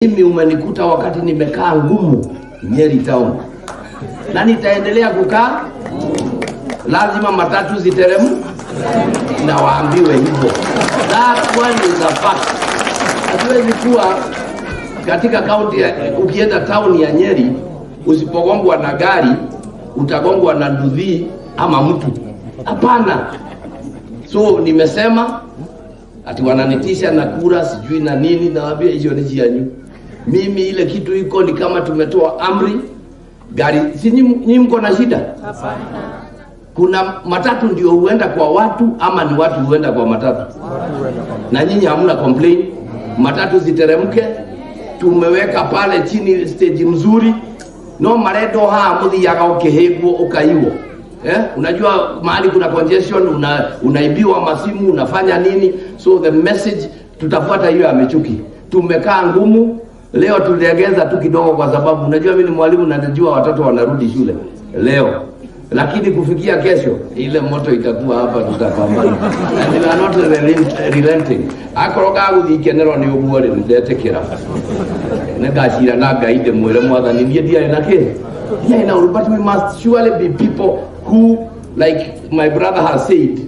Mimi umenikuta wakati nimekaa ngumu Nyeri town, na nitaendelea kukaa. Lazima matatu ziteremu na waambiwe hivyo. That one is a fact. Hatuwezi kuwa katika kaunti ya, ukienda town ya Nyeri usipogongwa na gari utagongwa na nduthi ama mtu. Hapana. So nimesema ati wananitisha na kura sijui na nini, nawaambia hiyo ni jianyu. Mimi ile kitu iko ni kama tumetoa amri gari, si nyinyi mko na shida? Kuna matatu ndio huenda kwa watu ama ni watu huenda kwa matatu? Na nyinyi hamna complain, matatu ziteremke. Tumeweka pale chini stage mzuri, no marendo haha muthiaga ukihĩngwo ukaiwo. Eh? Unajua mahali kuna congestion, unaibiwa masimu, unafanya nini? So the message tutafuata hiyo ya Michuki. Tumekaa ngumu leo, tuliegeza tu kidogo, kwa sababu unajua mimi ni mwalimu na najua watoto wanarudi shule leo, lakini kufikia kesho ile moto itakuwa hapa, tutapambana and we are not relenting. Akorwo gagũthiĩ ikenero nĩ ũguo rĩ, nĩndetĩkĩra nĩngacira na Ngai ndĩmwĩre Mwathani niĩ ndiarĩ na kĩ ndiarĩ na ũru, but we must surely be people who, like my brother has said,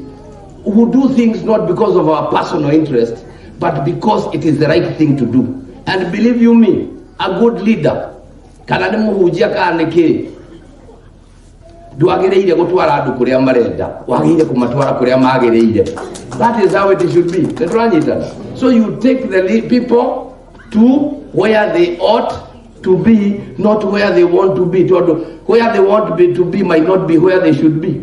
who do things not because of our personal interest but because it is the right thing to do. And believe you me, a good leader, kana nĩ mũhunjia kana nĩ kĩ, ndwagĩrĩire gũtwara andũ kũrĩa marenda, wagĩrĩire kũmatwara kũrĩa magĩrĩire. That is how it should be. Nĩ tũranyitana? So you take the people to where they ought to be, not where they want to be, tondũ where they want to be might not be where they should be.